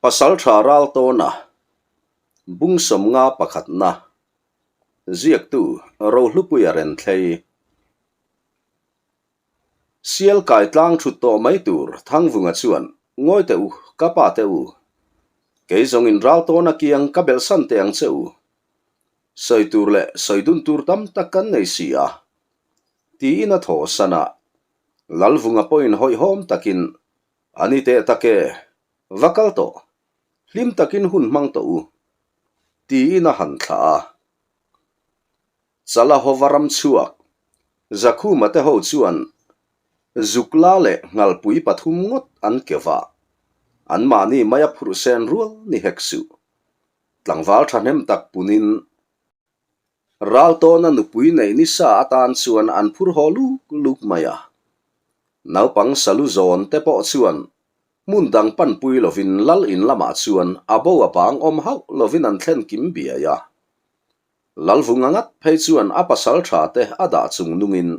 Pasalṭha Raltawna, Bung 50 pakhatna, Ziaktu Rohlupuia Renthlei. Sial kai tlang ṭhut tawh mai tur Thangvunga chuan, Ngawi teh u, ka pa teh u. Kei zawngin Raltawna kiang ka belhsan teh ang che u. Sawi tur leh sawi dun tur tam tak kan nei si a. Tiin a thawhsan a, Lalvunga pawhin hawihhawm takin, A ni teh tak e, va kal tawh, hlim takin hun hmang tawh u, tiin a han thlah a. Chala hova ram chhuak, Zakhuma te ho chuan Zukla leh Nghalpui pathum ngawt an keu va, anmahni maia phurh sen rual ni hek suh. Tlangval thahnem tak punin Raltawna nupui neih nisa atan chuan an phur haw luk luk mai a. Naupang salu zawn te pawh chuan hmun dang panpui lovin lal in lamah chuan a bo a bang awm hauh lovin an thlen kim biai a. Lalvunga ngat phei chuan a pasal tha te a dah chung nungin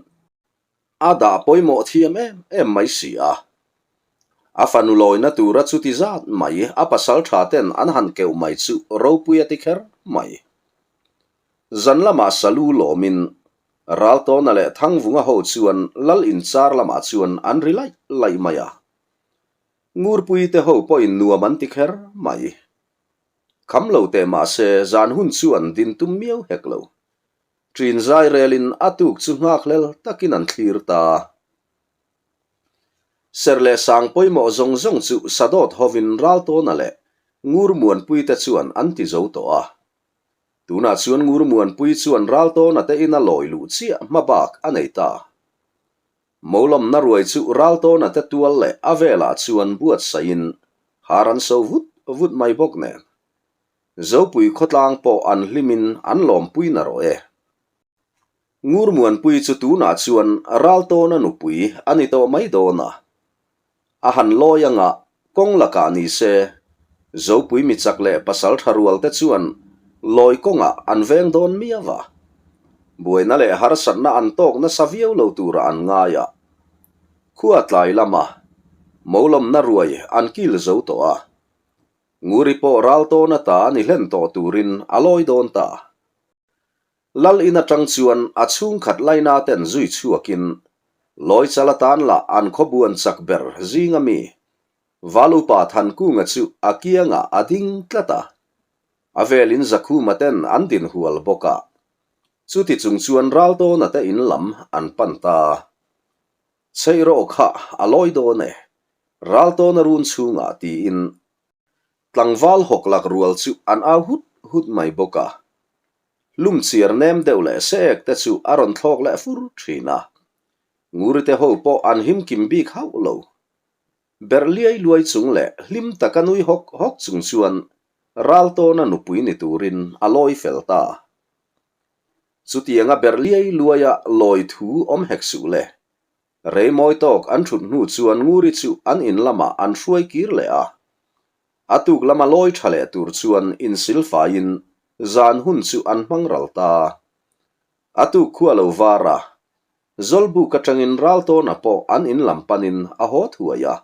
A dah pawimawh thiam em em mai si a. A fanu lawina tura chuti zat mai a pasal tha ten an han keuh mai chu ropui a ti kher mai. Zan lamah Salu lawmin Raltawna leh Thangvunga ho chuan Lal inchar lamah chuan an ri laih laih mai a. Ngurpui te ho pawhin nuam an ti kher mai. Kham lo teh mahse zan hun chuan din tum miau hek lo. Ṭin zai relin a tuk chu nghakhlel takin an thlir ta. Serh leh sang pawimawh zawng zawng chu Sadawt hovin Raltawna leh Ngurmuanpuite chuan an ti zo tawh a. Tunah chuan Ngurmuanpui chuan Raltawna te ina lawi luh chiah hma bak a nei ta. Molawmna ruai chu Raltawna te tual leh a velah chuan buatsaihin har an so vut vut mai bawk nen. Zopui khawtlang pawh an hlimin an lawmpui na rawh e. Ngurmuanpui chu tunah chuan Raltawna nupui a ni tawh mai dawn a. A han lawi anga kawng lakah ni se, Zopui mi chak leh pasal tha rual te chuan lawi kawngah an veng dawn miau a. Buaina leh harsatna an tawk nasa viau lo turah an ngai a. Khua tlai lama molawmna ruai an kil zo tawh a. Nguri pawh ral tawn ata a ni hlen tawh turin a lawi dawn ta. Lal in atang chuan a chhungkhat laina ten zui chhuakin lawi chal atan lah an khawbuan chak ber zinga mi Val upa Thankunga chu a kiangah a ding tlat a. A velin Zakhuma ten an din hual bawk a. Chuti chung chuan ral tawn ate in lam an pan ta. Chheih rawh kha a lawi dawn e, ral tawna run chhungah tiin tlangval hawk lak rual chu an au hut hut mai bawk a. Hlum chiar nem deuh leh sek te chu a rawn thlawk leh fur thin a. Ngurite ho pawh an him kim bik hauh lo. Berh liai luai chung leh hlim taka nui hawk hawk chung chuan ral tawna nupui ni turin a lawi fel ta. Chutianga berh liai luaia lawi thu awm hek suh le. Rei mawi tawk an thut hnu chuan Nguri chu an in lamah an hruai kir leh a. A tuk lama lawi tha leh tur chuan insil faiin zan hun chu an hmang ral ta. A tuk khua lo var a, Zawlbuk atangin Raltawna pawh an in lam panin a haw thuai a.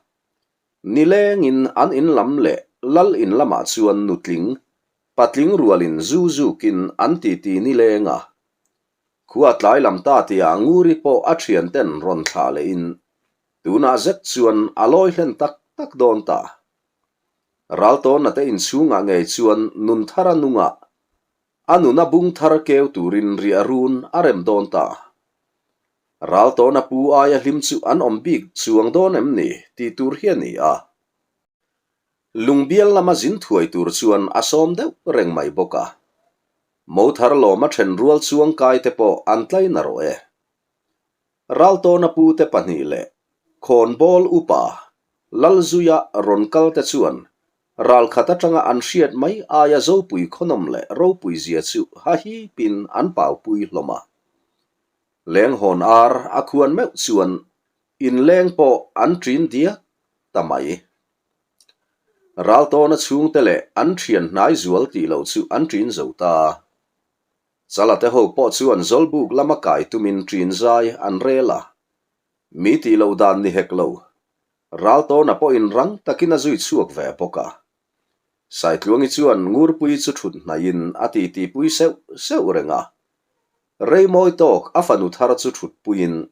Nilengin an in lam leh Lal in lamah chuan nutling Patling rualin zu zukin an titi nileng a. Khua tlai lam ta tia Nguri pawh a thianten rawn thlah lehin tunah zet chuan a lawi hlen tak tak dawn ta. Raltawna te inchhungah ngei chuan nun thar a nung a, a nuna bung thar keu turin riah run a rem dawn ta. Raltawna pu aia hlim chu an awm bik chuang dawn em ni tih tur hi a ni a. Lungbial lama zin thuai tur chuan a sawm deuh reng mai bawk a. Mothar lawma then rual chuang kai te pawh an tlai na rawh e. Raltawna pu te pahnih leh Khawnbawl upa Lalzuia rawn kal te chuan ralkhat atanga an hriat mai aia Zopui khawnawm leh ropui zia chu hahipin an paupui hlawm a. Lenghawn ar a khuan meuh chuan inleng pawh an ṭin diak ta mai. Raltawna chhungte leh an thian hnai zual tih loh chu an ṭin zo ta. Chala te ho pawh chuan Zawlbuk lama kai tumin ṭin zai an rel a. Mi tih loh dan ni hek lo. Raltawna pawhin rang takin a zui chhuak ve bawk a. Saitluangi chuan Ngurpuii chu thut hnaihin a titipui seuh seuh reng a. Rei mawi tawk a fanu thar chu thutpuiin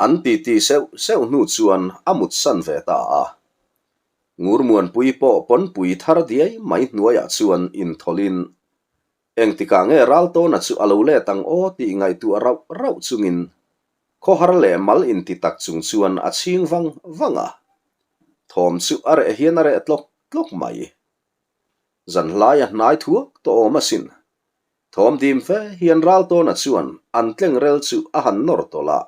an titi seuh seuh hnu chuan a mutsan ve ta a. Ngurmuanpuii pawh pawnpui thar diai mai hnuaiah chuan inthawlhin Engtikah nge Raltawna chu a lo let ang aw tih ngaihtuah rauh rauh chungin khawhar leh mal inti tak chung chuan a chhing vang vang a. Thawm chu a reh hian a reh tlawk tlawk mai. Zanhlai a hnai thuak tawh awm asin. Thawm dim fe hian Raltawna chuan an tlengrel chu a han nawr tawlh a.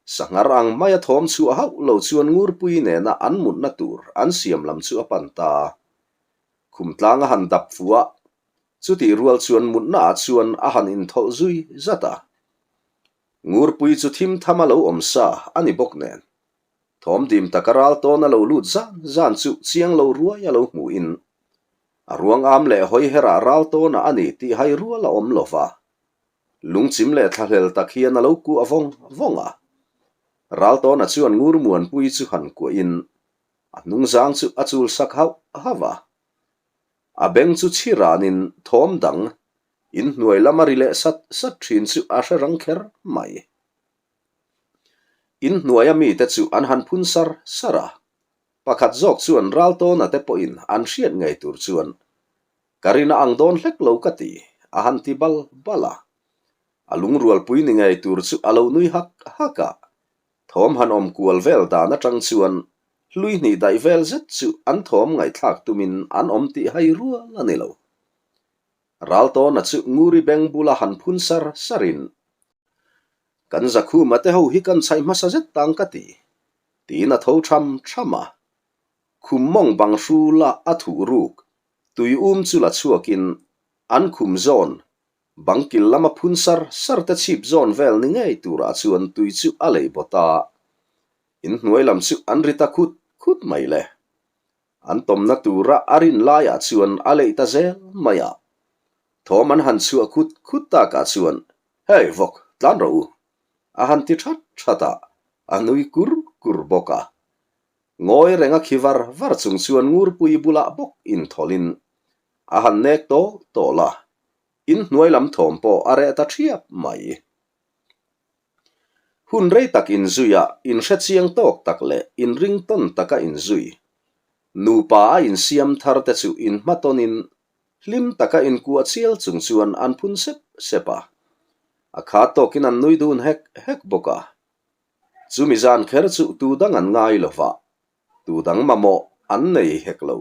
Sanghar ang maia thawm chhuah hauh lo chuan Ngurpui nena an mutna tur an siam lam chu a pan ta. Khum tlang a han dap fuh a, chutih rual chuan mutna ah chuan a han inthawlh zui zat a. Ngurpui chu thim tham a lo awm sa a ni bawk nen. Thawm dim taka ral tawn a lo lut zan zan chu chiang lo ruai a lo hmuhin a ruang am leh hawi herah ral tawnah a ni tih hai rual a awm lo va. Lungchim leh thlahlel tak hian a lo kuah vawng vawng a. Ral tawna chuan Ngurmuanpui chu han kuahin A hnungzang chu a chul sak hauh hauh a. A beng chu chhi ranin thawm dang inhnuai lama ri leh sat sat thin chu a hre rang kher mai. Inhnuaia mite chu an han phun sar sar a, pakhat zawk chuan Raltawna te pawhin an hriat ngei tur chuan ka rin a ang dawn hlek lo ka ti, a han ti bal bal a. A lungrualpui ni ngei tur chu a lo nui hak hak a, Thawm han awm kual vel dan atang chuan hlui hnih daih vel zet chu an thawm ngaihthlak tumin an awm tih hai rual a ni lo. Raltawna chu Nguri beng bula han phun sar sarin, Kan Zakhuma te ho hi kan chhaih hmasa zet tang ka ti, tiin a tho tham tham a. Khum mawng bang hrula a thuh ruk tui um chu la chhuakin an khum zawn Bangkil lama phun sar sar te chhip zawn vel ni ngei turah chuan tui chu a lei bawt a, inhnuai lam chu an ri ta khut khut mai le. An tawmna tura a rin laiah chuan a leih ta zel mai a. Thawm an han chhuah khut khut takah chuan, Hei vawk, tlan rawh u! a han ti that that a, a nui kur kur bawk a. Ngawi renga khi var var chung chuan Ngurpui bulah bawk inthawlhin a han nek tawl tawl a, In hnuai lam thawm pawh a reh ta ṭhiap mai. Hun rei tak inzui a, inhre chiang tawk tak leh inring tawn taka inzui. Nupa a insiam thar te chu inhmatawnin hlim taka inkuah chial chung chuan an phun sep sep a. A khat tawkin an nui dun hek hek bawk a. Chumi zan kher chu tu dang an ngai lo va, tu dang mamawh an nei hek lo.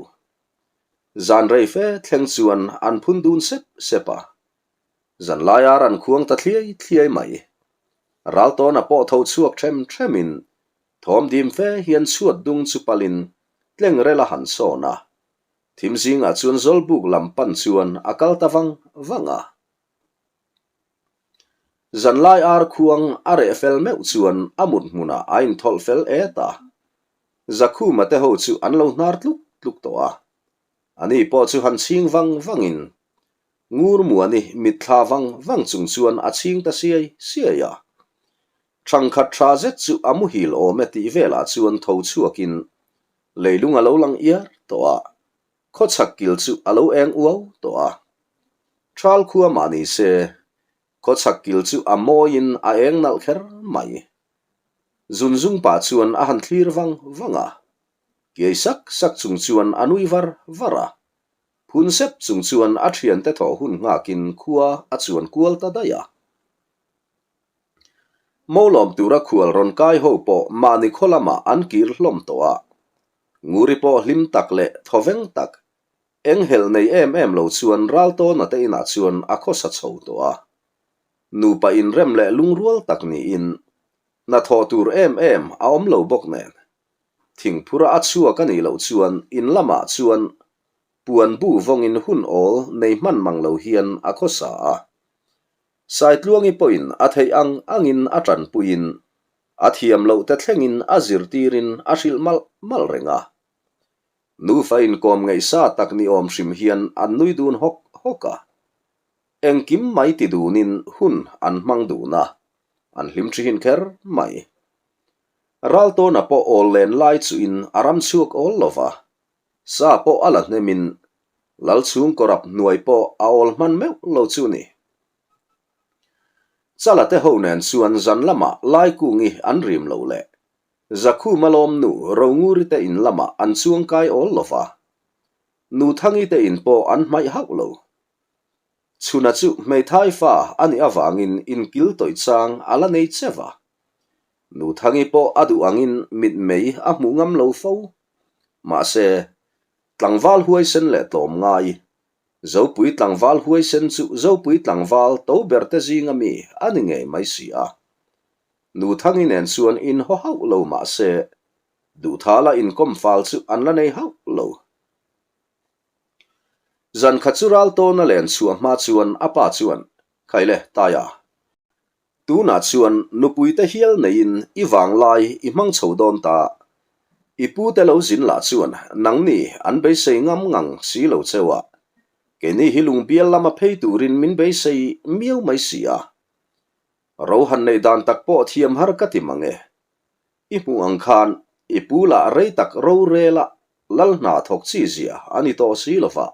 Zan rei fe thleng chuan an phun dun sep sep a. Zan laia ran khuang ta thliai thliai mai. Raltawna pawh tho chhuak ṭhem ṭhemin thawm dim fe hian chhuat dung chu palin tlengrel a han sawn a. Thim zingah chuan Zawlbuk lam pan chuan a kal ta vang vang a. Zanlai ar khuang a reh fel meuh chuan a mut hmunah a inthawlh fel et a. Zakhuma te ho chu an lo hnar tluk tluk tawh a. Ani pawh chu han chhing vang vangin Ngurmuani mitthla vang vang chung chuan a chhing ta siai siai a. Thangkhat tha zet chu a muhil awm e tih velah chuan tho chhuakin leilung a lo lang iar tawh a. Khawchhak kil chu a lo eng uau tawh a. Thal khua mah ni se, khawchhak kil chu a mawiin a eng nalh kher mai. Zun zung pah chuan a han thlir vang vang a. Kiai sak sak chung chuan a nui var var a. Phun sep chung chuan a thiante thawh hun nghakin khua a chuan kual ta daih a. Molawm tura khual rawn kai ho pawh mahni khaw lamah an kir hlawm tawh a. Nguri pawh hlim tak leh thawveng tak, enghelh nei em em lo chuan Raltawna te inah chuan a khawsa chho tawh a. Nupa inrem leh lungrual tak niin hnathawh tur em em a awm lo bawk nen. Thingphura a chhuak a nih loh chuan in lamah chuan puan bu vawngin hun awl nei hman mang lo hian a khawsa a. Saitluangi pawhin a theih ang angin a tanpuiin a thiam loh te thlengin a zirtirin a hrilh malh malh reng a. Nufa inkawm ngaihsa tak ni awm hrim hian an nui dun hawk hawk a. Engkim mai ti dunin hun an hmang dun a, an hlim ṭhihin kher mai. Raltawna pawh awl len lai chuhin a ram chhuak awl lo va, sa pawh a la hnemin. Lal chhungkaw rap hnuai pawh a awl hman meuh lo chu ni. Chala te ho nen chuan zan lamah Laikungi an rim lo leh Zakhuma lawmnu Ronguri te in lamah an chuangkai awl lo va. Nuthangi te in pawh an hmaih hauh lo. Chhuna chu hmeithai fa a nih avangin inkil tawih chang a la nei che va. Nuthangi pawh a duh angin mitmei a hmuh ngam lo fo. Mahse, tlangval huaisen leh tlawm ngai. Zopui tlangval huaisen chu Zopui tlangval to ber te zinga mi a ni ngei mai si a. Nuthangi nen chuan inhaw hauh lo mahse, duhthala inkawm fal chu an la nei hauh lo. Zan khat chu ral tawna len chhuah hma chuan a pa chuan, Khaile, Taia, tunah chuan nupuite hial neiin i vanglai i hmang chho dawn ta. I pute lo zin lah chuan nangni an beisei ngam ngang si lo cheu a, keini hi lungbial lama phei turin min beisei miau mai si a. Ro han neih dan tak pawh thiam har ka ti mang e. I hmuh ang khan i pu lah rei tak rorela lal hna thawk chi zia a ni tawh si lo va.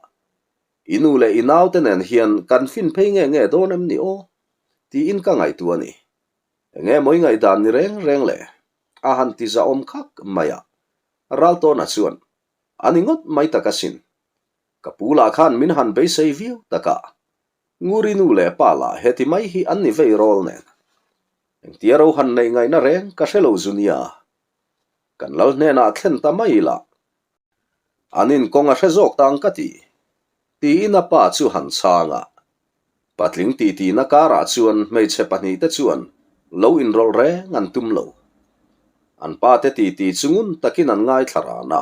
I nu leh i naute nen hian kan fin phei nge nge dawn em ni aw? tiin ka ngaihtuah a ni. Enge maw i ngaihdan ni reng reng le? A han ti zahawm khak mai a. Raltawna chuan, A ni ngawt mai tak asin. Ka pu lah khan min han beisei viau tak a. Nguri nu leh pa lah heti mai hi an ni vei rawl nen. Engtia ro han neih ngaihna reng ka hre lo zu nia. Kan lal hnenah thlen ta mai ila. An inkawng a hre zawk tang ka ti. Tiin a pa chu han chhang a. Patling titina karah chuan hmeichhe pahnihte chuan lo inrawlh reng an tum lo. An pate titi chu ngun takin an ngaithla ran a.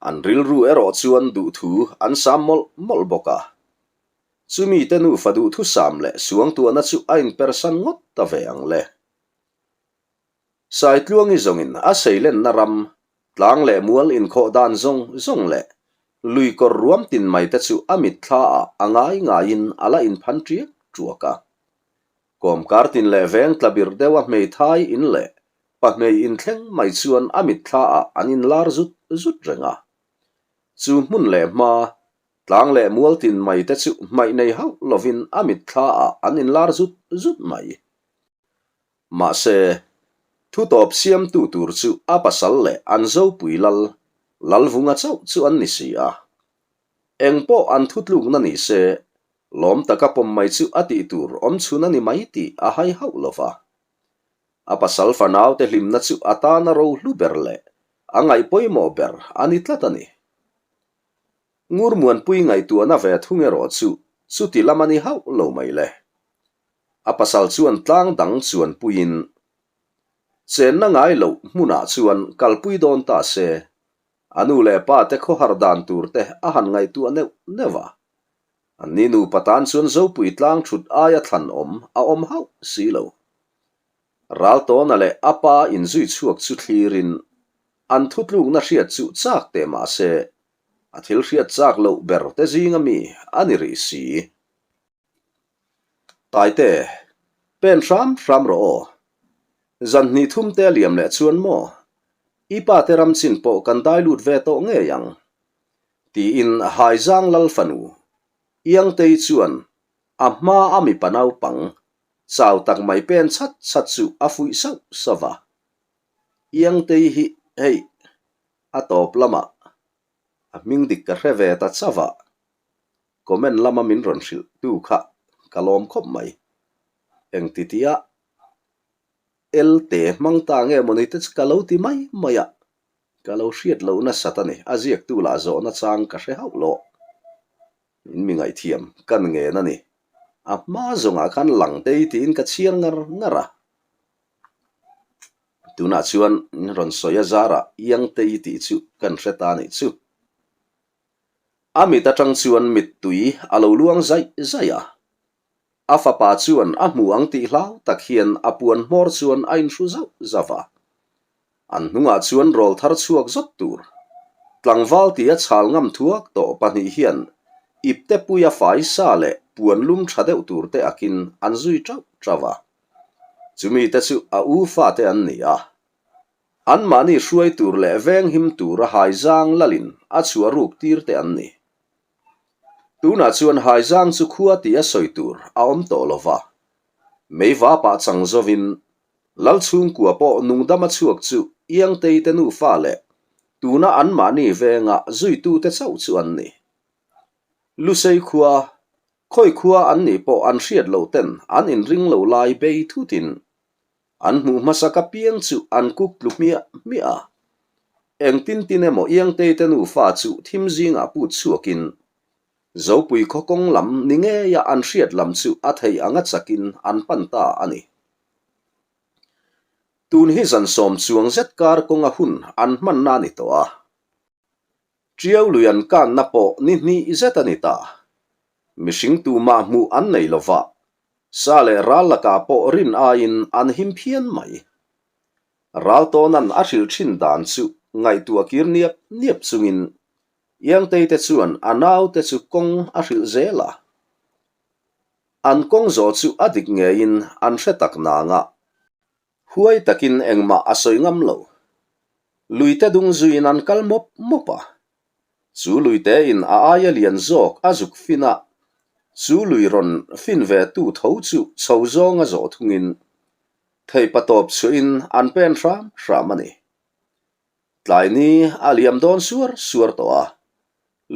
An rilru erawh chuan duhthu an sam mawlh mawlh bawk a. Chumi te nufa duhthusam leh suangtuahna chu a inpersan ngawt ta ve ang le. Saitluangi zawngin a seilenna ram, tlang leh mual inkhawh dan zawng zawng leh lui kawr ruam tin mai te chu a mitthla ah a ngai ngaiin a la inphan ṭiak ṭuak a. Kawmkar tin leh veng tla bir deuha hmeithai in leh pahmei inthleng mai chuan a mitthla ah an inlar zut zut reng a. Chu hmun leh hma, tlang leh mual tin mai te chu hmaih nei hauh lovin a mitthla ah an inlar zut zut mai. Mahse, thu tawp siamtu tur chu a pasal leh an zopui lal, Lalvunga chauh chu an ni si a. Eng pawh an thutlukna ni se, lawm taka pawm mai chu a tih tur awm chhun a ni mai tih a hai hauh lo va. A pasal fanaute hlimna chu a tana ro hlu ber leh a ngaih pawimawh ber a ni tlat a ni. Ngurmuanpui ngaihtuahna ve thung erawh chu chuti lam a ni hauh lo mai le. A pasal chuan tlang dang chuanpuiin chenna ngai loh hmunah chuan kalpui dawn ta se, a nu leh pa te khawhar dan tur te a han ngaihtuah neuh neuh a. Anni nupa tan chuan Zopui tlang thut aia thlan awm a awm hauh si lo. Raltawna leh a pa inzui chhuak chu thlirin an thutlukna hriat chu chak teh mah se, a thil hriat chak loh ber te zinga mi a ni rih si. Taite, pen hram hram rawh aw. Zan hnih thum te a liam leh chuan maw? I pa te ram chin pawh kan dai lut ve tawh ngei ang. Tiin Haizang Lal fanu Iangtei chuan a hma a mipa naupang chau tak mai pen chat chat chu a fuih sauh sauh a. Iangtei hi hei a tawp lamah a hming dik ka hre ve ta chauh a. Comment lama min rawn hrilh tu kha ka lawm khawp mai. Engti tia Elte hmang ta nge mawni te chu ka lo ti mai mai a, ka lo hriat loh nasat a ni. A ziaktu lah zawhna chang ka hre hauh lo. Min mi ngaihthiam kan ngen a ni. A hma zawngah khan lang tei tiin ka chhiar ngar ngar a. Tunah chuan min rawn sawi a zarah Iang tei tih chu kan hre ta nih chu. A mit atang chuan mittui a lo luang zaih zaih a. A fapa chuan a hmu ang tih hlau tak hian a puan hmawr chuan a inhru zauh zauh a. An hnungah chuan rawl thar chhuak zawt tur. Tlangval tia chhal ngam thuak tawh pahnih hian ipte puia fai sa leh puan lum tha deuh tur te akin an zui tauh tauh a. Chumi te chu a u fate an ni a. Anmahni hruai tur leh venghim tura haizang lalin a chhuah ruk tir te an ni. Tunah chuan Haizang chu khua tia sawi tur a awm tawh lo va. Meiva pah chang zovin Lal chhungkua pawh nungdama chhuak chu Iangtei te nufa leh tuna anmahni venga zuitute chauh chu an ni. Lusei khua, khawi khua an nih pawh an hriat loh ten an inring lo lai bei thutin an hmuh hmasak apiang chu an kuk tlu hmiah hmiah a. Engtin tin emaw Iangtei te nufa chu thim zingah put chhuakin Zopui khaw kawng lam ni ngeia an hriat lam chu a thei anga chakin an pan ta a ni. Tun hi zan sawm chuang zet kar kawnga hun an hmanna a ni tawh a. Ṭiau lui an kanna pawh ni hnih zet a ni ta. Mihring tumah hmuh an nei lo va, sa leh ral lakah pawh rin aiin an him phian mai. Ral tawna'n a hrilh ṭhin dan chu ngaihtuah kir niap niap chungin Iangtei te chuan a naute chu kawng a hrilh zel a. An kawng zawh chu a dik ngeiin an hre tak nang a, huai takin engmah a sawi ngam lo. Luite dung zuiin an kal mawp mawp a. Chu luitein a aia lian zawk a zuk fin a, chu lui rawn fin ve tu tho chu chho zawng a zawh thungin theihpatawp chhuahin an pen hram hram a ni. Tlai ni a liam dawn suar suar tawh a,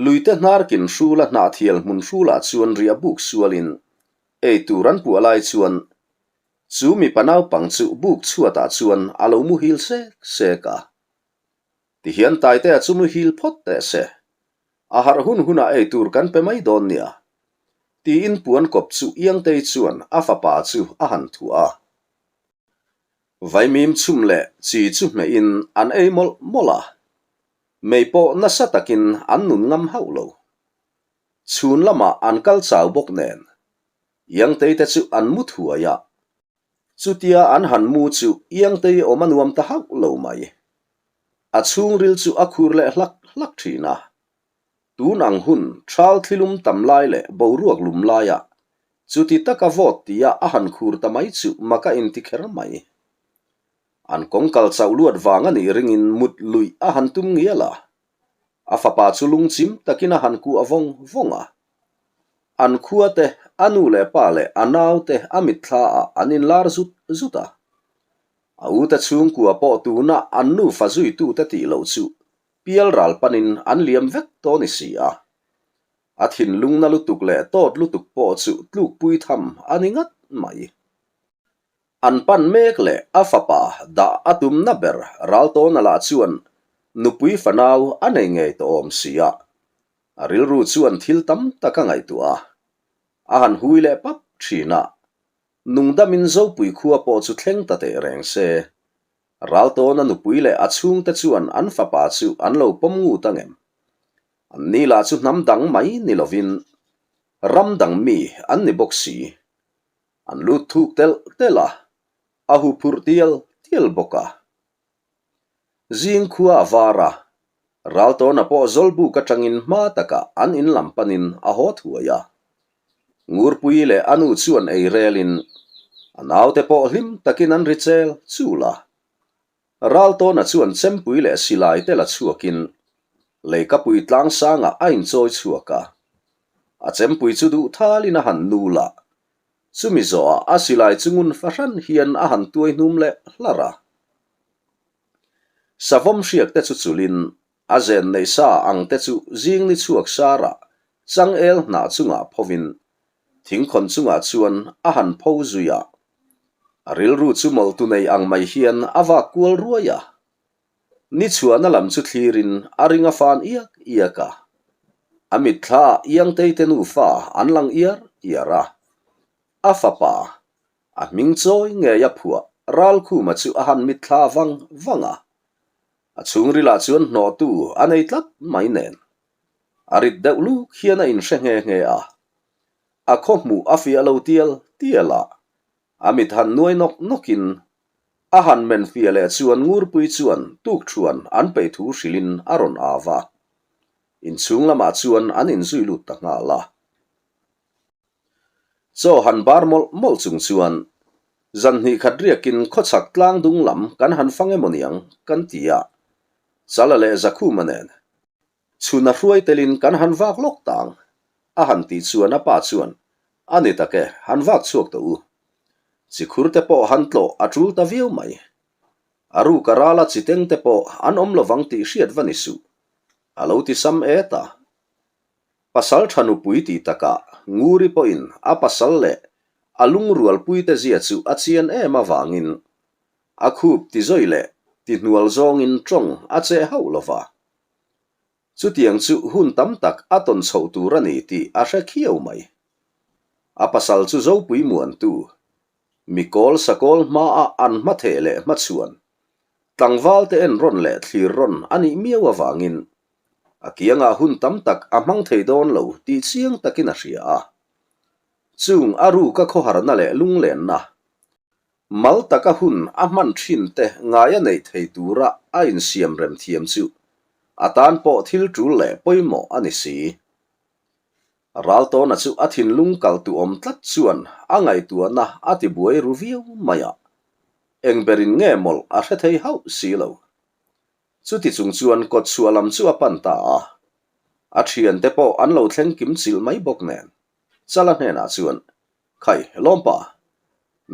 luite hnar kin hrula hnahthial hmun hrulah chuan riah buk sualin ei tur an puah lai chuan chu mipa naupang chu buk chhuatah chuan a lo muhil sek sek a. Tihian Taitea chu muhil phawt teh se, a harh hun hunah ei tur kan pe mai dawn nia, tiin puan kawp chu Iangtei chuan a fapa chu a han thuah a. Vaimim chhum leh chi chu hmehin an ei mawlh mawlh a, mei pawh nasa takin an nun ngam hauh lo. Chhun lamah an kal chau bawk nen, Iangtei te chu an mu thuai a, chutia an han mu chu Iangtei awm a nuam ta hauh lo mai. A chhungril chu a khur leh hlak hlak thin a, Tun ang hun, ṭhal thilum tam lai leh boruak lum laiah chuti taka vawt tia a han khur ta mai chu mak a inti kher mai. An kawng kal chauh luat vang a nih ringin mut luih a han tum ngial a, a fapa chu lungchim takin a han kuah vawng vawng a. An khua te, a nu leh pa leh a nau te a mitthla ah an inlar zut zut a. A ute chhungkua pawh tuna an nufa zuitute tih loh chu Pial ral panin an liam vek tawh ni si a, a thinlung na lutuk leh tawt lutuk pawh chu tlukpui tham a ni ngat mai. An pan mek leh a fapa dah a tumna ber Raltawna lah chuan nupui fanau a nei ngei tawh awm si a, a rilru chuan thil tam tak a ngaihtuah a, a han hui leh pap thin a, nungdamin Zopui khua pawh chu thleng ta teh reng se, Raltawna nupui leh a chhungte chuan an fapa chu an lo pawm ngut ang em? An ni lah chu hnam dang mai ni lovin ram dang mi an ni bawk si. An lut thuk telh telh a, a huphurh tial tial bawk a. Zing khua a var a, Raltawna pawh Zawlbuk atangin hma takah an in lam panin a haw thuai a. Ngurpui leh a nu chuan ei relin a naute pawh hlim takin an ri chel chul a. Raltawna chuan chempui leh silai te la chhuakin leikapui tlangsangah a inchawi chhuak a. A chempui chu duh thalin a han nul a, chumi zawhah a silai chu ngun fahran hian a han tuai hnum leh hlarh a. Savawm hriak te chu chulin a zen neih sa ang te chu zing ni chhuak sarah changel hnah chungah phovin thingkhawn chungah chuan a han pho zui a. A rilru chu mawlhtu nei ang mai hian a vak kual ruai a. Ni chhuahna lam chu thlirin a ring a fan iak iak a. A mitthla ah Iangtei te nufa an lang iar iar a. A fapa, A hming chawi ngei a phuah Ralkhuma chu a han mitthla vang vang a. A chhungrilah chuan hnawhtu a nei tlat mai nen. A rit deuh luk hian a inhre nghe nghe a. A khaw hmuh a fiah lo tial tial a. A mit han nuai nawk nawkin a han men fiah leh chuan Ngurpui chuan tukthuan an peih thu hrilhin a rawn au va. Inchhung lamah chuan an inzui lut ta nghal a. Chaw han bar mawlh mawlh chung chuan zan hnih khat riakin khawchhak tlang dung lam kan han fang emaw niang kan ti a, Chala leh Zakhuma nen chhun a hruai telin kan han vak lawk tang. A han tih chuan a pa chuan, A ni tak e, han vak chhuak tawh u. Chikhur te pawh han tlawh a tul ta viau mai. A ruka rala chiteng te pawh an awm lovang tih hriat va ni suh. A lo ti sam et a. Pasal tha nupui tih takah Nguri pawhin a pasal leh a lungrualpuite zia chu a chian em avangin a khup ti zawi leh ti hnual zawngin tawng a cheh hauh lova. Chutiang chu hun tam tak a tawn chhoh tur a ni tih a hre khiau mai. A pasal chu Zopui muantu, mikawl sakawl hmaa an hmatheh leh hmachhuan, tlangvalte en rawn leh thlir rawn a nih miau avangin a kiangah hun tam tak a hmang thei dawn lo tih chiang takin a hria a. Chung a ruka khawharna leh lunglenna, Mal taka hun a hman thin te ngai a neih thei tura a insiam rem thiam chu a tan pawh thil tul leh pawimawh a ni si. Raltawna chu a thinlung kal tu awm tlat chuan a ngaihtuahna a ti buai ru viau mai a, eng berin nge mawlh a hre thei hauh si lo. Chuti chung chuan kawtchhuah lam chu a pan ta a, a thiante pawh an lo thleng kim chilh mai bawk nen Chala hnenah chuan Khai, lawmpa,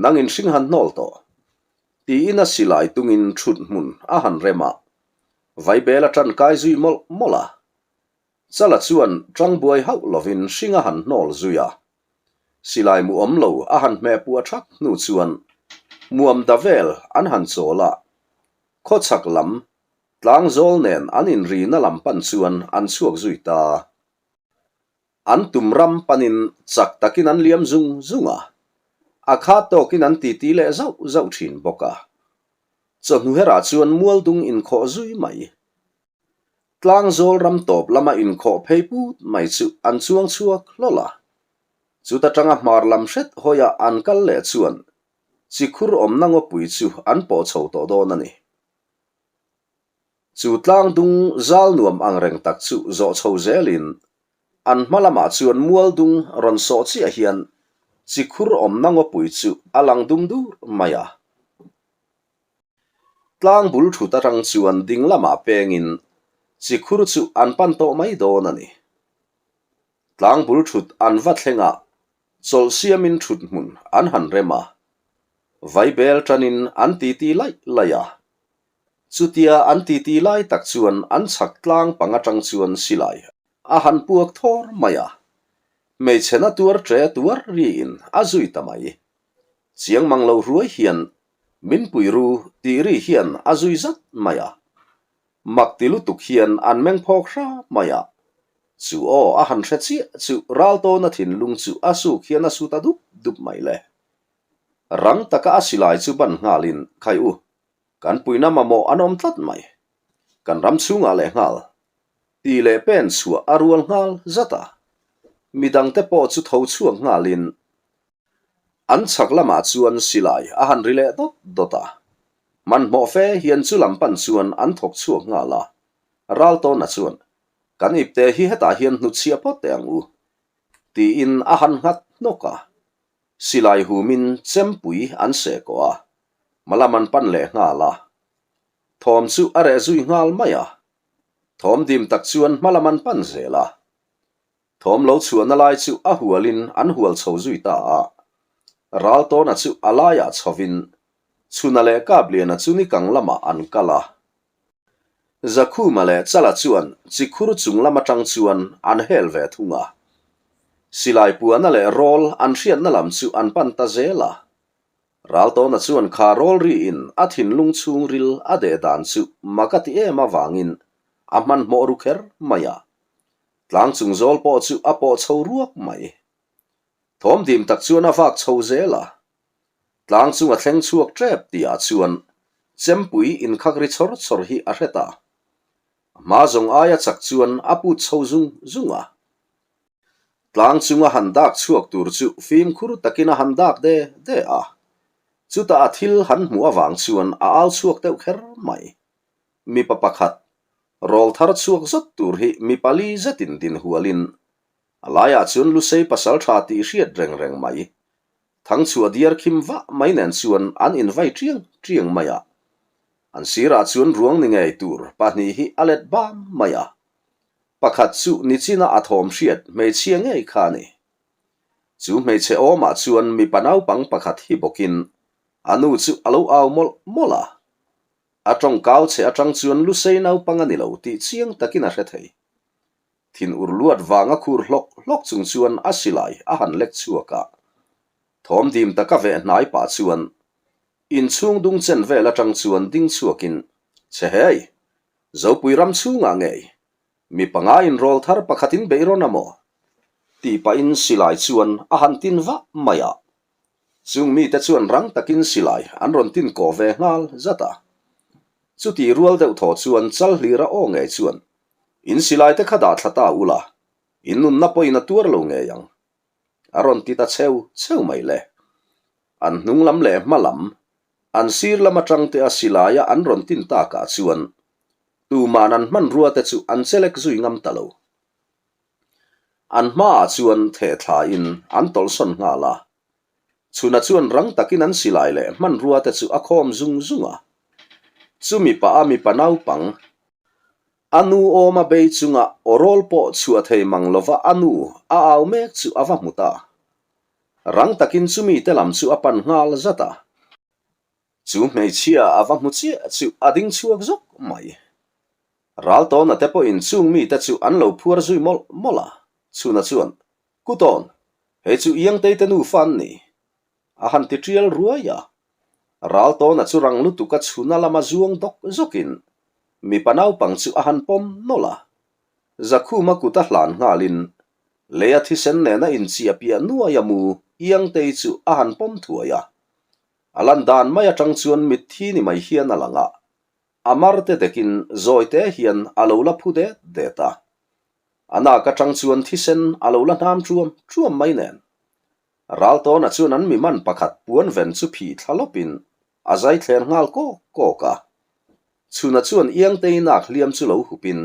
nang in hring han hnawl tawh. Tiin a silai tungin thut hmun a han rem a, Vaibel a tan kai zui mawlh mawlh a. Chala chuan tang buai hauh lovin hring a han hnawl zui a. Silai mu awm lo a han hmeh puah thak hnu chuan muam da vel an han chawl a, khawchhak lam tlangzawl nen an inrina lam pan chuan an chhuak zui ta. An tum ram panin chak takin an liam zung zung a, a kha tawkin an titi leh zauh zauh thin bawk a. Chawhnu herah chuan mualdung inkhawh zui mai. Tlangzawl ram tawp lama inkhawh phei put mai chu an chuang chhuak hlawl a. Chuta tanga hmar lam hret hawia an kal leh chuan chikhur awmna ngawpui chu an pawh chho tawh dawn a ni. Chu tlang dung zal nuam ang reng tak chu zawh chho zelin an hma lamah chuan mual dung rawn sawh chiah hian chikhur awmna ngawpui chu a lang dum dur mai a. Tlang bul thut atang chuan ding lamah pengin chikhur chu an pan tawh mai dawn a ni. Tlang bul thut an va thleng a, chawlh siamin thut hmun an han rem a. Vaibel tanin an titi laih laih a. Chutia an titi lai tak chuan an chhak tlang pang atang chuan silai a han puak thawr mai a, hmeichhe na tuar tre tuar riin a zui ta mai. Chiang mang lo hruai hian min pui ru tih ri hian a zui zat mai a. Mak ti lutuk hian an meng phawk hra mai a. Chu aw a han hre chiah chu Raltawna thinlung chu a suk hian a su ta dup dup mai le. Rang taka a silai chu ban nghalin khai u Kan puina mamawh an awm tlat mai. Kan ram chhungah leh nghal. Ti leh pen chhuah a rual nghal zat a. Midangte pawh chu tho chhuak nghalin an chhak lamah chuan silai a han ri leh dawt dawt a. Hmanhmawh fe hian chu lam pan chuan an thawk chhuak nghal a. Raltawna chuan, Kan ipte hi hetah hian hnutchhiah phawt teh ang u. Tiin a han nghat hnawk a. Silai humin chempui an seh kawh a, hmalam an pan leh nghal a. Thawm chu a reh zui nghal mai a. Thawm dim tak chuan hmalam an pan zel a. Thawm lo chhuahna lai chu a hualin an hual chho zui ta a. Raltawna chu a laiah chhovin Chhuna leh Kapliana chu nikang lamah an kal a. Zakhuma leh Chala chuan chikhur chung lam atang chuan an hel ve thung a. Silai puana leh rawl an hriatna lam chu an pan ta zel a. Raltawna chuan kha rawl riin a thinlung chhungril a deh dan chu mak a ti em avangin a hmanhmawh ru kher mai a. Tlang chung zawl pawh chu a pawh chho ruak mai. Thawm dim tak chuan a vak chho zel a. Tlang chung a thleng chhuak tep tihah chuan chempui inkhak ri chawr chawr hi a hre ta. A hma zawng aia chak chuan a put chho zung zung a. Tlang chung a han dak chhuak tur chu fimkhur takin a han dak de de a. Chutah a thil han hmuh avang chuan a au chhuak deuh kher mai. Mipa pakhat, rawl thar chhuak zawt tur hi mi pali zetin din hualin a laiah chuan Lusei pasal tha tih hriat reng reng mai. Thangchhuah diar khim vah mai nen chuan an invai tiang tiang mai a. An sirah chuan ruang ni ngei tur pahnih hi a let bam mai a. Pakhat chu nichina a thawm hriat hmeichhia ngei kha a ni. Chu hmeichhe awmah chuan mipa naupang pakhat hi bawkin a nu chu a lo au mawlh mawlh a. A tawngkau che atang chuan Lusei naupang a ni lo tih chiang takin a hre thei. Thin ur luat vanga khur hlawk hlawk chung chuan a silai a han lek chhuak a. Thawm dim taka veh hnai pah chuan inchhung dung chen vel atang chuan ding chhuakin, Che hei! Zopui ram chhungah ngei mi panga inrawl thar pakhatin beih rawn a maw? tih pahin silai chuan a han tin vah mai a. Chung mite chuan rang takin silai an rawn tin kawh ve nghal zat a. Chutih rual deuh thaw chuan chal hlira aw ngei chuan, In silai te kha dah thla ta ula, in nunna pawhin a tuar lo ngei ang. A rawn ti ta cheu cheu mai le. An hnung lam leh hma lam, an sir lam atang te a silaia an rawn tin takah chuan tuman an hmanrua te chu an chelek zui ngam ta lo. An hmaah chuan theh thlain an tawlhsawn nghal a. Chhuna chuan rang takin an silai leh hmanrua te chu a khawm zung zung a. Chumi pah a mipa naupang, a nu awma bei chunga awrawl pawh chhuah thei mang lova a nu a au mek chu a va hmu ta. Rang takin chumi te lam chu a pan nghal zat a. Chu hmeichhia a va hmu chiah chu a ding chhuak zawk mai. Raltawna te pawhin chung mite chu an lo phuar zui mawlh mawlh a, Chhuna chuan, Kutawn, hei chu Iangtei te nufa an ni, a han ti tial ruai a. Raltawna chu rang lutuk a Chhuna lama zuang dawk zawkin mipa naupang chu a han pawm nawlh a. Zakhuma kut a hlan nghalin leia thisen nena inchiah piah nuai a mu Iangtei chu a han pawm thuai a. A lan dan mai atang chuan mitthi ni mai hian a lang a, a mar te dekin zawi te hian a lo la phu det det a. A nak atang chuan thisen a lo la hnam ṭuam ṭuam mai nen. Raltawna chuan an mi man pakhat puan ven chu phih thla lawpin a zai thler nghal kawk kawk a. Chhuna chuan Iangtei nak hliam chu lo hupin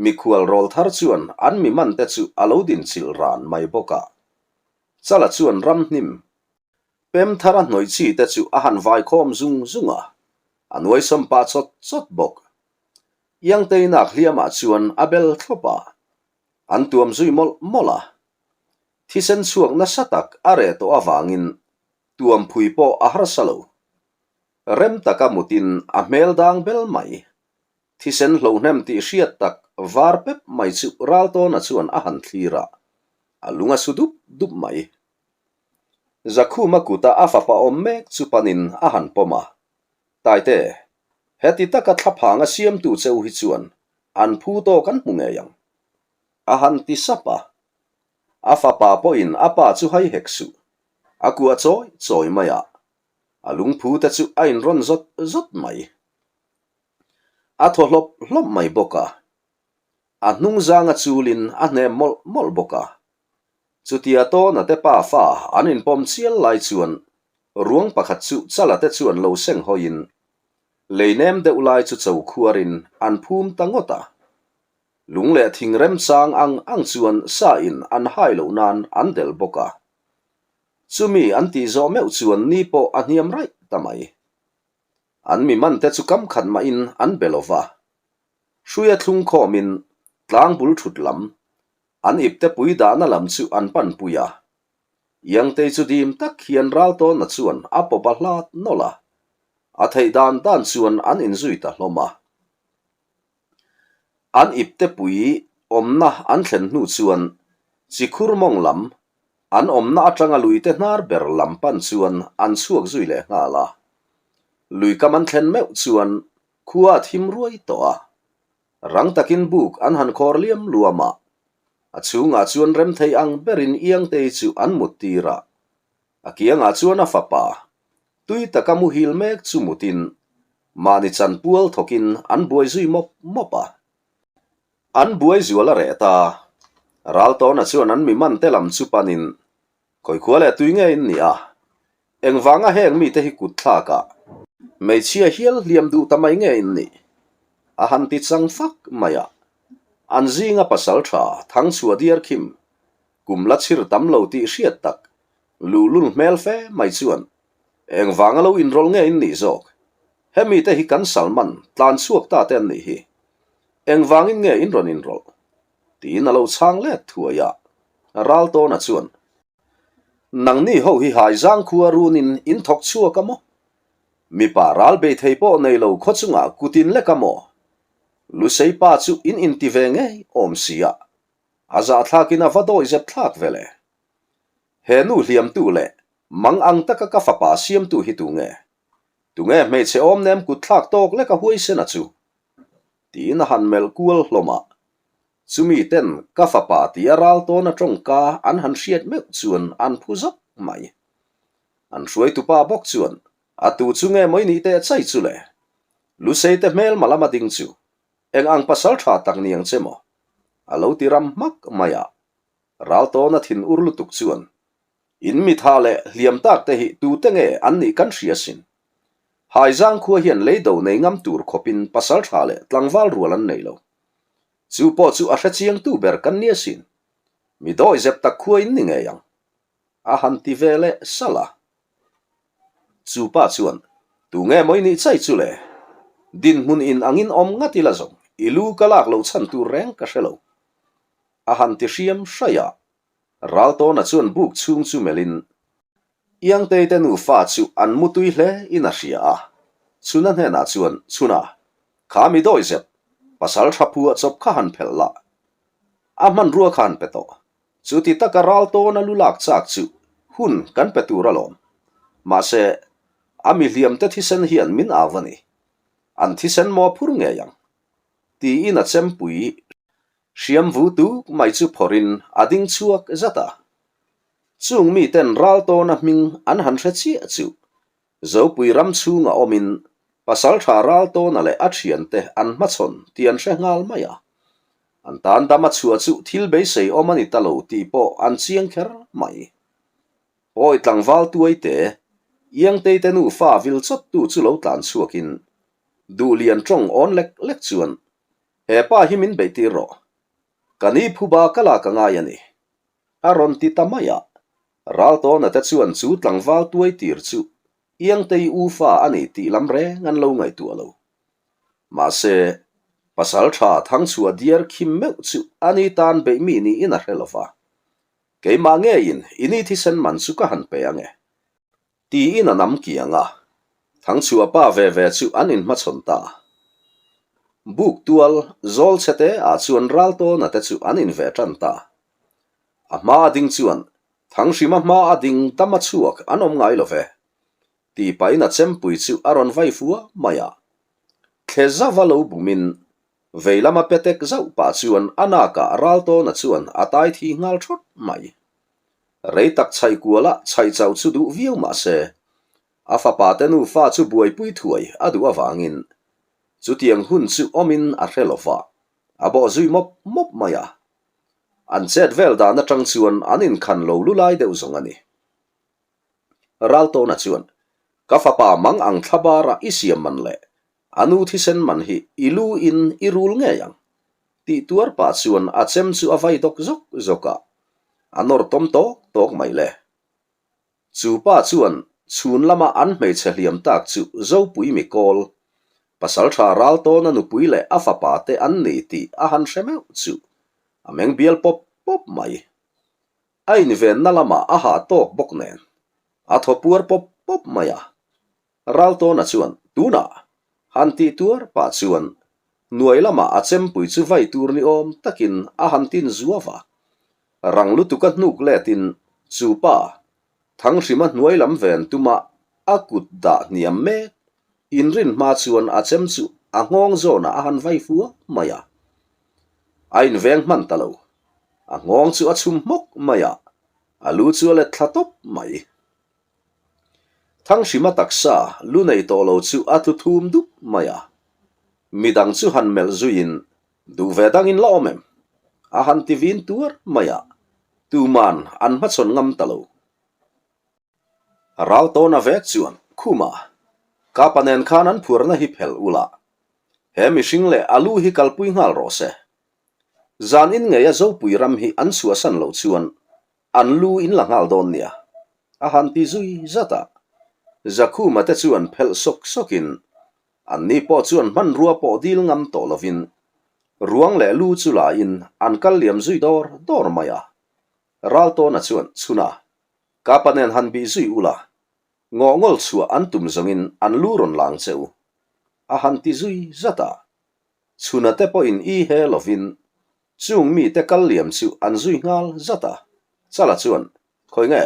mikhual rawl thar chuan an mi man te chu a lo dinchilh ran mai bawk a. Chala chuan ramhnim Pem thara hnawih chi te chu a han vai khawm zung zung a, a nuaisawm pah chawt chawt bawk. Iangtei nak hliamah chuan a bel thlawp a, an tuam zui mawlh mawlh a. Thisen chhuak nasa tak a reh tawh avangin tuam phui pawh a harsa lo. Rem taka mutin a hmel dang bel mai. Thisen hlohnem tih hriat tak var pep mai chu Raltawna chuan a han thlir a, a lung a su dup dup mai. Zakhuma kuta a fapa awm mek chu panin a han pawm a, Taite, heti taka thlaphang a siamtu cheu hi chuan an phu tawk an hmu ngei ang. A han ti sap a. A fapa pawhin a pa chu hai hek suh. A kuah chawi chawi mai a, a lungphu te chu a inrawn zawt zawt mai. A thaw hlawp hlawp mai bawk a. A hnungzanga chulin a hnem mawlh mawlh bawk a. Chutia Tawna te pa fa an inpawm chial lai chuan ruang pakhat chu Chala te chuan lo seng hawiin lei nem deuh lai chu cho khuarin an phum ta ngawt a. Lung leh thing remchang ang ang chuan sa in an hai loh nan an delh bawk a. Chumi an tih zawh meuh chuan ni pawh a hniam raih ta mai. An mi man te chu kam khat mahin an be lo va. Hruia thlung khawmin tlang bul thut lam An ipte pui dahna lam chu an pan pui a. Iangtei chu dim tak hian Raltawna chuan a pawp a hlat nawlh a. A theih dan dan chuan an inzui ta hlawm a. An ipte pui awmna an thlen hnu chuan Chikhur mawng lam, an awmna atanga luite hnar ber lam pan chuan an chhuak zui leh nghal a. Lui kam an thlen meuh chuan khua a thim ruai tawh a. Rang takin buk an han khawr liam luam a, a chhungah chuan rem thei ang berin Iangtei chu an mut tir a, a kiangah chuan a fapa, tui taka muhil mek chu mutin mahni chan pual thawkin an buai zui mawp mawp a. An buai zual a reh ta, Raltawna chuan an mi man te lam chu panin Khawikhual leh tui nge in ni a? Engvanga heng mite hi kut thlakah hmeichhia hial hliam duh ta mai nge in nih? A han ti chang fak mai a. An zinga pasal tha Thangchhuah diar khim kum la chhir tam lo tih hriat tak luhlul hmel fe mai chuan engvanga lo inrawlh nge in nih zawk? Hemi te hi kan Salman tlan chhuak ta te an nih hi. Engvangin nge in rawn inrawlh? Tiin a lo chhang let thuai a. Raltawna chuan, Nangni ho hi haizang khua runin in thawk chhuak a maw? Mipa ral bei thei pawh nei lo khaw chungah kutin lek a maw? Lusei pa chu in inti ve ngei awm si a, a zahthlakin a va dawi zep thlak ve le. He nu hliamtu leh mang ang taka ka fapa siamtu hi tunge? Tunge hmeichhe awm nem kut thlak tawk lek a huaisen a chu? Tiin a han melh kual hlawm a. Chumi ten ka fapa tia ral tawn a tawngka an han hriat meuh chuan an phu zawk mai. An hruaitupa bawk chuan a tu chu nge mawi nih teh chai chu le? Lusei te hmelma lama ding chu eng ang pasal tha tak ni ang che maw? A lo ti ram hmak mai a. Ral tawn a thin ur lutuk chuan In mitha leh hliam tak te hi tute nge an nih kan hria sin. Haizang khua hian leido nei ngam tur khawpin pasal tha leh tlangval rual an nei lo. Chu pawh chu a hre chiangtu ber kan nia sin. Mi dawi zep tak khua in ni ngei ang. A han ti ve leh salh a. Chu pa chuan, Tu nge maw i nih chai chu le? Dinhmun in angin awm ngat ila zawng, i lu ka lak lo chhan tur reng ka hre lo. A han ti hriam hraih a. Raltawna chuan buk chhung chu melhin Iangtei te nufa chu an mutui hle in a hria a. Chhuna hnenah chuan, Chhuna, kha mi dawi zep, pasal tha phuah chawp kha han phelh la. A hmanrua kha han pe tawh. Chuti taka Raltawna lu lak chak chu hun kan pe tur alawm. Mahse, a mi hliamte thisen hian min au a ni. An thisen maw phur ngei ang? Tiin a chempui Hriam vu tuk mai chu phawrhin a ding chhuak zat a. Chung miten Raltawna hming an han hre chiah chu Zopui ram chhunga awmin Pasaltha Raltawna leh a thiante an hmachhawn tih an hre nghal mai a. An tan dam a chhuah chu thil beisei awm a ni ta lo tih pawh an chiang kher mai. Pawi tlangval tuaite, Iangtei te nufa vil chawttu chu lo tlan chhuakin Duhlian tawng awn lek lek chuan He pa hi min beih tir rawh. Ka ni phuba ka lak a ngai a ni. A rawn ti ta mai a. Raltawna te chuan chu tlangval tuai tir chu Iangtei u fa a ni tih lam reng an lo ngaihtuah lo. Mahse, pasal tha Thangchhuah diar khim meuh chu a ni tan beih mi niin a hre lo va. Keimah ngeiin i ni thisen man chu ka han pe ange. Tiin a nam kiang a, Thangchhuah pa ve ve chu an inhmachhawn ta. Buk tual zawl chhe te ah chuan Raltawna te chu an inve tan ta. A hma a ding chuan Thanghrima hma a ding tam a chhuak an awm ngai lo ve. Ti pahin a chempui chu a rawn vai fua mai a. Thle zauva lo bumin vei lama petek zauh pah chuan a nakah Raltawna chuan a tai thi nghal thawt mai. Rei tak chhaih kuala chhaih chauh chu duh viau mah se, a fapa te nufa chu buaipui thuai a duh avangin chutiang hun chu awmin a hre lo va, a bawh zui mawp mawp mai a. An chet vel dan atang chuan an inkhan lo lu lai deuh zawng a ni. Raltawna chuan, Ka fapa mang ang thla bara i siam man leh A nu thisen man hi i lu in i rul ngei ang tih tuar pah chuan a chem chu a vai dawk zawk zawk a, a nawr tawm tawk tawk mai le. Chu pa chuan chhun lama an hmeichhe hliam tak chu Zopui mi kawl, Pasaltha Raltawna nupui leh a fapa te an ni tih a han hre meuh chu a meng bial pawp pawp mai. A invenna lamah a hah tawk bawk nen a thaw puar pawp pawp mai a. Raltawna chuan tunah han tih tuar pah chuan hnuai lamah a chempui chu vai tur ni awm takin a han tin zuau a. Rang lutuka hnuk letin chu pa Thanghrima hnuai lam ven tuma a kut dah hniam mek inrin hma chuan a chem chu a nghawng zawnah a han vai fua mai a. A inveng hman ta lo. A nghawng chu a chhum hmawk mai a, a lu chu a let thla tawp mai. Thanghrima taksa lu nei tawh lo chu a tlu thum dup mai a, midang chu han melh zuiin duh ve dangin la awm em? A han ti vin tuar mai a, tuman an hmachhawn ngam ta lo. Raltawna vek chuan Khuma, Kapa nen khan an phuarna hi phelh ula, he mihring leh a lu hi kalpui nghal rawh se. Zan in ngeia Zopui ram hi an chhuahsan loh chuan An lu in la nghal dawn nia, a han ti zui zat a. Zakhuma te chuan phelh sawk sawkin, anni pawh chuan hmanrua pawh dil ngam tawh lovin. Ruang leh lu chu la in an kal liam zui dawr dawr mai a. Raltawna chuan chhuna Kapa nen han bih zui ula, ngawhngawl chhuah an tum zawngin an lu rawn lang che u. A han ti zui zat a. Chhuna te pawhin i he lovin chung mite kal liam chu an zui nghal zat a. Chala chuan, Khawi nge?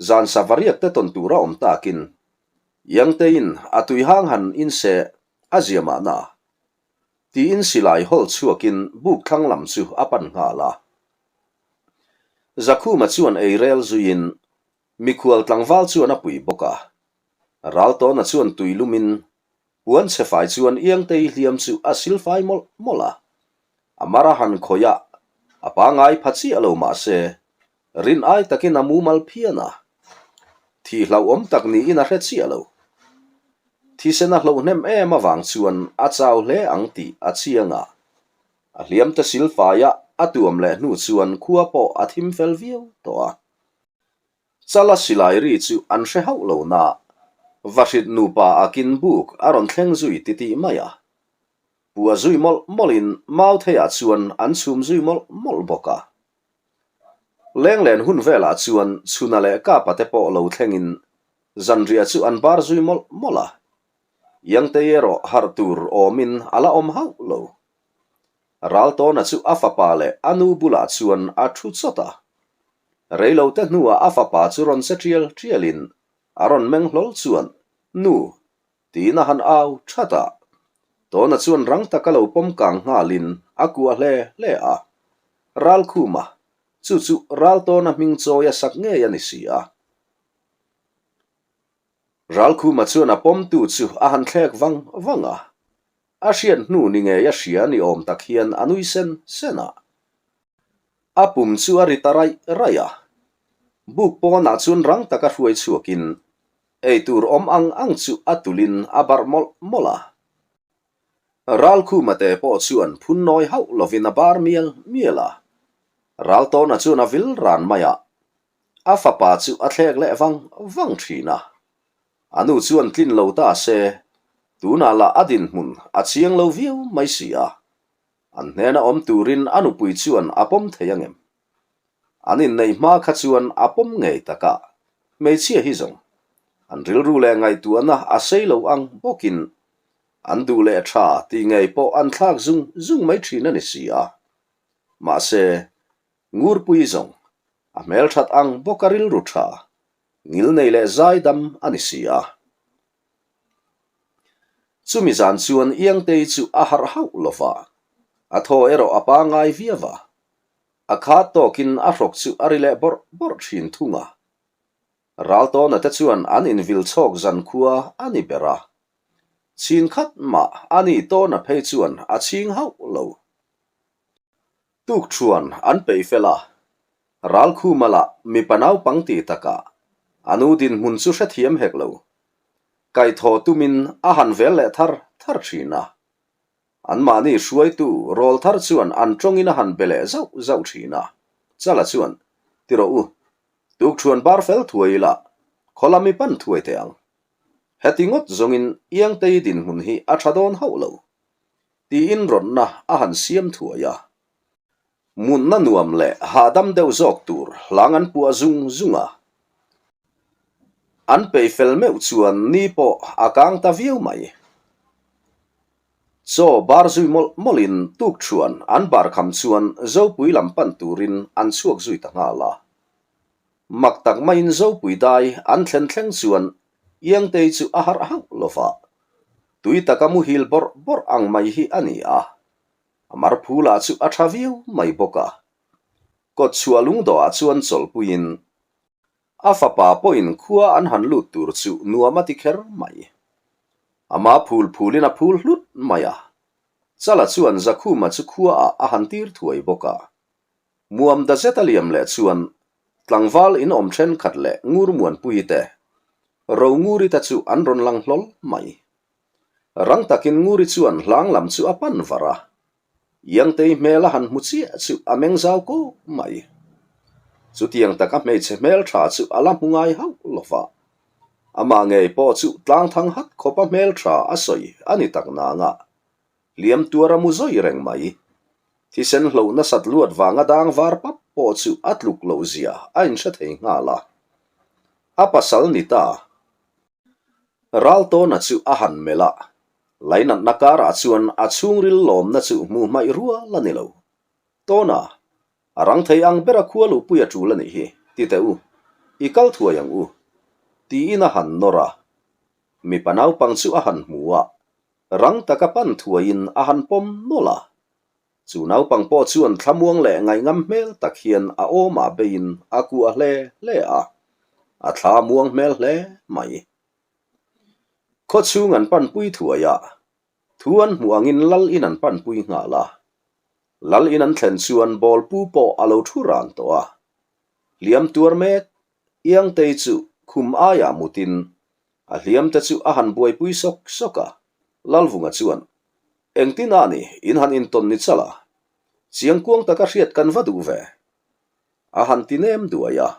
Zan sava riak te tawn tura awm takin Yangteiin a tuihang han inse a zia mahna. Tiin silai hawl chhuakin buk thlang lam chu a pan nghal a. Zakhuma chuan ei rel zuiin mikhual tlangval chuan a pui bawk a. Raltawna chuan tui lumin puan chhe fai chuan Iangtei hliam chu a sil fai mawlh mawlh a. A mar a han khawih a, a pangai pha chiah lo mah se, rin ai takin a mumal phian a. Thih hlauhawm tak niin a hre chiah lo. Thisen a hloh hnem em avang chuan a chau hle ang tih a chiang a. A hliamte silfaia a tuam leh hnu chuan khua pawh a thim fel viau tawh a. Chala silai ri chu an hre hauh lo na, Vahrit nupa a kin buk a rawn thleng zui titih mai a. Pua zui mawlh mawlhin Mautheiah chuan an chhum zui mawlh mawlh bawk a. Lenglen hun velah chuan Chhuna leh Kapa te pawh lo thlengin zanriah chu an bar zui mawlh mawlh a. Yangtei erawh harh tur awmin a la awm hauh lo. Raltawna chu a fapa leh a nu bulah chuan a thu chawt a. Reilote hnuah a fapa chu rawn che tial tialin a rawn meng hlawl chuan, Nu! tiin a han au that a. Tawna chuan rang taka lo pawm kang nghalin a kuah hle hle a. Ralkhuma, chu chu Raltawna hming chawi a sak ngei a ni si a. Ralkhuma chuan a pawmtu chu a han thlek vang vang a. A hriat hnu ni ngei a hria ni awm tak hian a nui sen sen a. A pum chu a ri ta raih raih a. Buk pawnah chuan rang taka hruai chhuakin eitur awm ang ang chu a tulin a barh mawlh mawlh a. Ralkhuma te pawh chuan phun nawi hauh lovin a bar mial mial a. Raltawna chuan a vil ran mai a. A fapa chu a thlek leh vang vang thin a. A nu chuan tlin lo ta se, tunah lah a dinhmun a chiang lo viau mai si a. An hnena awm turin a nupui chuan a pawm thei angem? An inneih hma kha chuan a pawm ngei tak a, hmeichhia hi zawng an rilru leh ngaihtuahna a sei lo ang bawkin an duh leh tha tih ngei pawh an thlak zung zung mai thin a ni si a. Mahse, Ngurpui zawng a hmelthat ang bawka rilru tha ngilnei leh zaidam a ni si a. Chumi zan chuan Iangtei chu a harh hauh lo va, a thaw erawh a pangai viau a. A khat tawkin a hrawk chu a ri leh bawrh bawrh thin thung a. Raltawna te chuan an invil chhawk zan khua a ni ber a. Chhin khat mah a nih tawna phei chuan a chhing hauh lo. Tukṭhuan an peih fel a, Ralkhuma lah mipa naupang ti takah a nu dinhmun chu hrethiam hek lo. Kaihthawh tumin a han vel leh thar thar thin a. Anmahni hruaitu rawl thar chuan an tawngin a han be leh zauh zauh thin a. Chala chuan, Ti rawh u, tukṭhuan bar fel thuai ila, khaw lam i pan thuai teh ang. Heti ngawt zawngin Iangtei dinhmun hi a tha dawn hauh lo. Tiin rawtna a han siam thuai a. Mutna nuam leh hahdam deuh zawk tur hlang an puah zung zung a. An peih fel meuh chuan ni pawh a kang ta viau mai. Chaw bar zui mawlh mawlhin tukṭhuan an bar kham chuan Zopui lam pan turin an chhuak zui ta nghal a. Mak tak maiin Zopui dai an thlen thleng chuan Iangtei chu a harh hauh lo va, tui taka muhil bawrh bawrh ang mai hi a ni a. A marphu lah chu a tha viau mai bawk a. Kawtchhuah lungdawhah chuan chawlhpuiin a fapa pawhin khua an han lut tur chu nuam a ti kher mai. Ama phul phulin a phul hlut mai a. Chala chuan Zakhuma chu khuaah a han tir thuai bawk a. Muam da zet a liam leh chuan tlangval in awm thenkhat leh Ngurmuanpui te, Ronguri te chu an rawn lang hlawl mai. Rang takin Nguri chuan hlang lam chu a pan var a. Iangtei hmel a han hmu chiah chu a meng zau kawk mai. Chutiang taka hmeichhe hmel tha chu a la hmu ngai hauh lo va. Amah ngei pawh chu tlangthang hat khawpa hmel tha a sawi a ni tak nanga. Hliam tuar a mu zawi reng mai. Thisen hloh nasat luat vanga dang var pap pawh chu a tluk loh zia a inhre thei nghal a. A pasal ni ta. Raltawna chu a han melh a, lainatna karah chuan a chhungril lawmna chu hmuh hmaih rual a ni lo. Tawna, a rang thei ang bera khua luhpui a tul a nih hi, ti teh u, i kal thuai ang u, tiin a han nawr a. Mipa naupang chu a han hmu a, rang taka pan thuaiin a han pawm nawlh a. Chu naupang pawh chuan thlamuang leh ngaihngam hmel tak hian a awmah beiin a kuah hle hle a, a thla muang hmel hle mai. Khawchhung an panpui thuai a, thu an hmuh angin lal in an panpui nghal a. Lal in an thlen chuan bawlpu pawh a lo thu ran tawh a. Hliam tuar mek Iangtei chu khum aiah mutin a hliamte chu a han buaipui sawk sawk a, Lalvunga chuan, Engtin a ni, in han intawn ni chala, chiangkuang taka hriat kan va duh ve? A han ti nem duai a,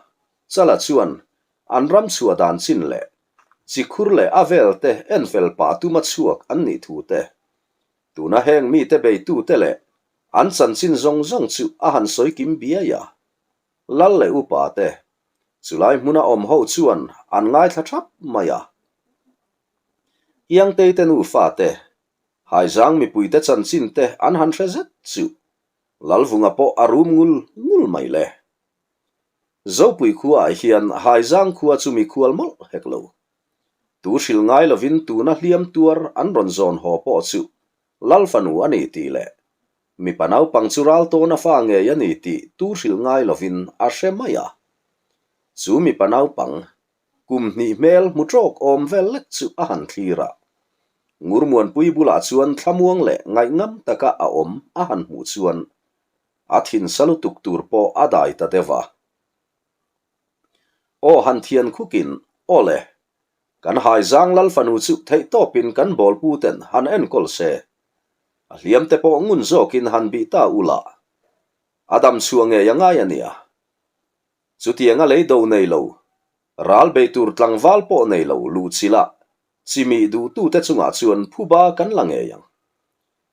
Chala chuan an ram chhuah dan chin leh chikhur leh a velte enfel pah tuma chhuak an nih thu te, tuna heng mite beitute leh an chanchin zawng zawng chu a han sawi kim biai a. Lal leh upa te, chulai hmuna awm ho chuan an ngaithla thap mai a. Iangtei te nufa te, Haizang mipui te chanchin te an han hre zet chu Lalvunga pawh a rum ngul ngul mai le. Zopui khuaah hian Haizang khua chu mikhual mawlh hek lo. Tu hrilh ngai lovin tuna hliam tuar an rawn zawn haw pawh chu Lal fanu a ni tih leh Mipa naupang chu ral tawna fa ngei a ni tih tu hrilh ngai lovin a hre mai a. Chu mipa naupang, kum hnih hmel hmu tawk awm vel lek chu a han thlir a. Ngurmuanpui bulah chuan thlamuang leh ngaihngam taka a awm a han hmuh chuan a thinsa lutuk tur pawh a dai ta deuh a. Aw han thian khukin, Aw le, kan haizang lal fanu chu theihtawpin kan bawlputen han enkawl se, A hliam te pawh ngun zawkin han bih ta u lah. A dam chhuah ngei a ngai a nia. Chutianga lei do nei lo, ral bei tur tlangval pawh nei lo luhchilh a chimih duhtute chungah chuan phuba kan la ngei ang.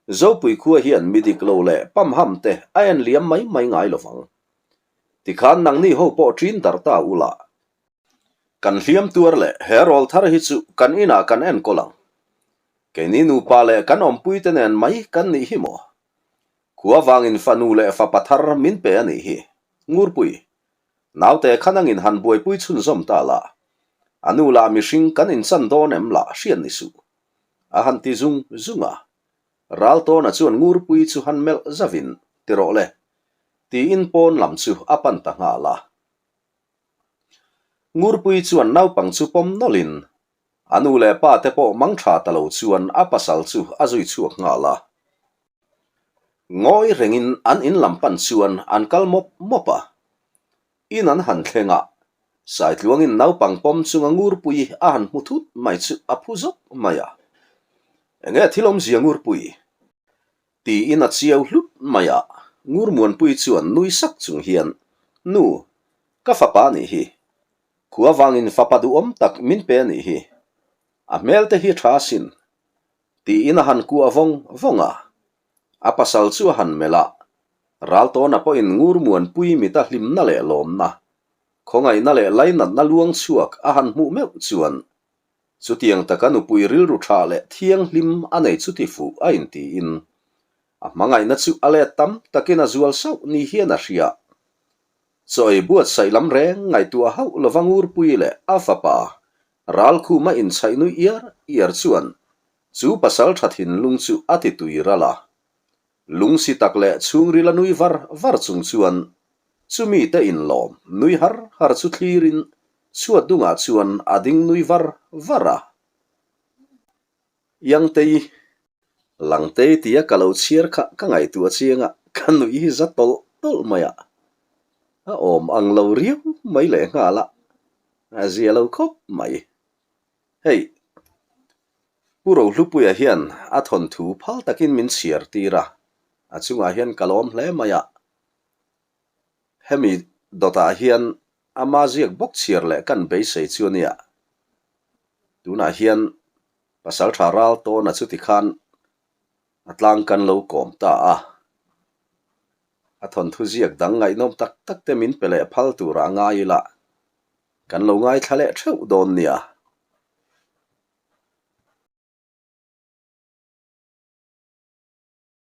Zopui khua hian mi dik lo leh pamham te a en liam mai mai ngai lo vang. Tikhan nangni ho pawh ṭin darh ta u lah. Kan hliam tuar leh he rawl thar hi chu kan inah kan enkawl ang. Keini nupa leh kan awmpuite nen mai kan nih hi maw? Khua vangin fanu leh fapa thar min pe a nih hi. Ngurpui, naute kha nangin han buaipui chhunzawm ta la, a nu lah mihring kan inchan dawn em lah hriat ni suh. A han ti zung zung a. Raltawna chuan Ngurpui chu han melh zavin, Ti rawh le. Tiin pawn lam chu a pan ta nghal a. Ngurpui chuan naupang chu pawm nawlhin A nu leh pa te pawh mang tha ta lo chuan a pasal chu a zui chhuak nghal a. Ngawi rengin an in lam pan chuan an kal mawp mawp a. In an han thleng a, Saitluangin naupang pawm chunga Ngurpui a han hmu thut mai chu a phu zawk mai a. Enge thil awmzia Ngurpui? Tiin a chiau hlut mai a. Ngurmuanpui chuan nui sak chung hian, Nu, ka fapa nih hi. Khua vangin fapa duhawm tak min pe a nih hi. A hmel te hi tha asin. Tiin a han kuah vawng vawng a. A pasal chu a han melh a. Raltawna pawhin Ngurmuanpui mita hlimna leh lawmna, khawngaihna leh lainatna luang chhuak a han hmuh meuh chuan chutiang taka nupui rilru tha leh thianghlim a nei chuti fuh a intiin a hmangaihna chu a let tam takin a zual sauh ni hian a hria. Chawi buatsaih lam reng ngaihtuah hauh lova Ngurpui leh a fapa Ralkhuma inchhaih nui iar iar chuan chu pasal tha thinlung chu a ti tui ral a. Lungsi tak leh chhungril a nui var var chung chuan chumi te inlawm nui har har chu thlirin chhuat dungah chuan a ding nui var var a. Iangtei Langtei tia ka lo chhiar kha ka ngaihtuah chiang a, ka nuih hi za tawlh tawlh mai a. A awm ang lo riau mai leh nghal a, a zia lo khawp mai. Hei, Pu Rohlupuia hian a thawnthu phal takin min chhiar tir a, a chungah hian ka lawm hle mai a. Hemi dawtah hian ama ziak bawk chhiar leh kan beisei chu a nia. Tunah hian Pasaltha ral tawna chuti khan a tlang kan lo kawm ta a. A thawnthu ziak dang ngaihnawm tak tak te min pe leh phal turah ngai ila, kan lo ngaithla leh theuh dawn nia.